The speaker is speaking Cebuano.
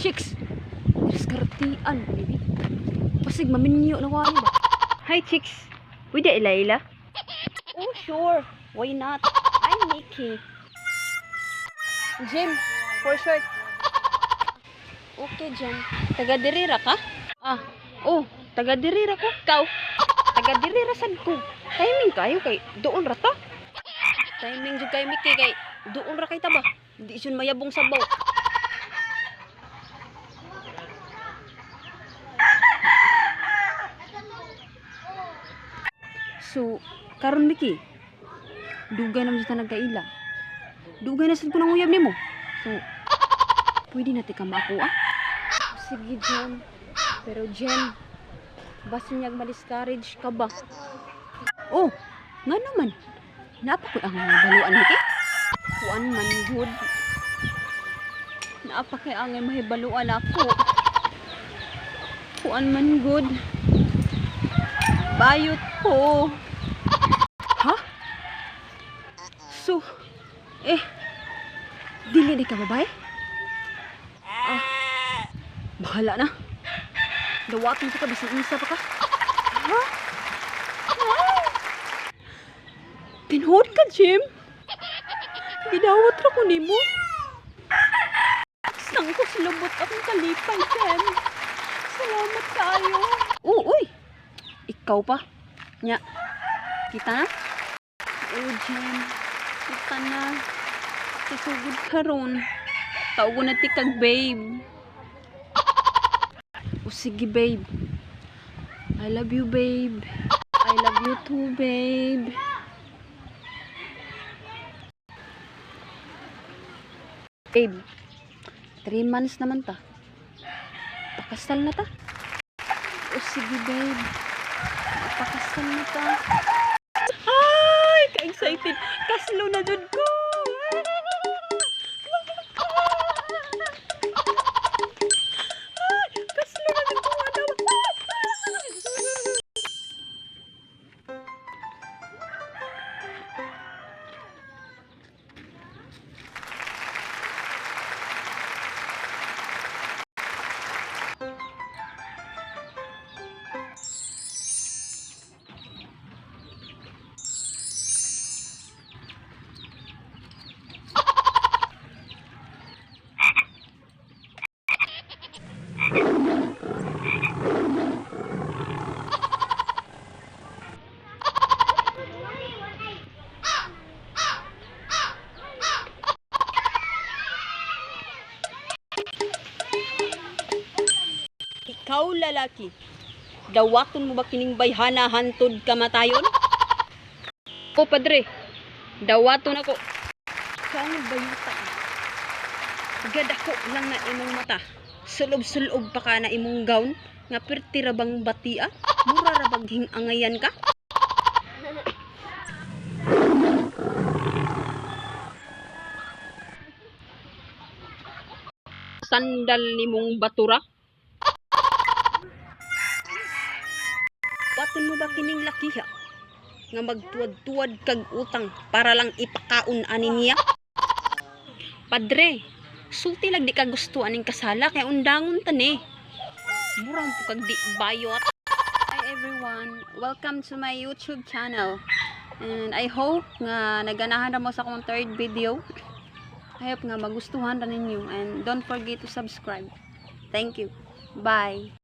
Chicks! Diskartian, baby. Pasig maminyo na ko ani ba? Hi, chicks. Pwede ila-ila? Oh, sure. Why not? I'm Nikki. Jim, for short. Okay, Jim. Taga dirira ka? Ah, oh, taga dirira ko. Ikaw. Taga dirira sad ko. Timing kayo kay doon ra ta. Timing jud kay Mickey kay doon ra kay ta ba. Di jud mayabong sabaw. So, karon Mickey, dugay naman sa nagkaila. Dugay na sad ko nang uyab nimo. So, pwede na ka maako ah. Sige, Jem. Pero Jem, basin niyag ma-discourage ka ba? Oh, nga naman. Naa pa ko'y angay mahibaluan, Mickey? Kuan man gud. Naa pa kay angay mahibaluan ako. Kuan man gud. Bayot ko. Ha? So, eh, dili di ka babae? Ah, bahala na. Dawatin sa ka, bisan unsa pa ka. Ha? Ah! Tinuod ka, Jim? Gidawat ra ko nimo. Sangkos lubot akong kalipay, Jem. Salamat kaayo. Oh, uy. Ikaw pa. Nya. Kita na? Oh, Jem. Kita na. Kasugod karon. Tawgon na ti kag babe. O sige, babe. I love you, babe. I love you too, babe. Babe, 3 months naman ta. Pakasal na ta. O sige, babe. Pakasal na ta. Ay, ka-excited. Kaslo na jud ko. Ay, kaslo na jud ko. Ano? Ikaw lalaki, dawaton mo ba kining bayhana hantod kamatayon? O padre, dawaton ako. Ikaw nga bayuta. Gadako lang na imong mata. Sulob-sulob pa ka na imong gown. Nga perti ra bang batia? Mura ra bag hingangayan ka? Sandal nimong batura? Dawaton mo ba kining lakiha? Nga magtuwad-tuwad kag utang para lang ipakaon ani niya? Padre, sulti lag di ka gusto aning kasala kay undangon ta ni. Murang po kag di bayot. Hi everyone, welcome to my YouTube channel. And I hope nga naganahan ra mo sa akong third video. I hope nga magustuhan ra ninyo and don't forget to subscribe. Thank you. Bye.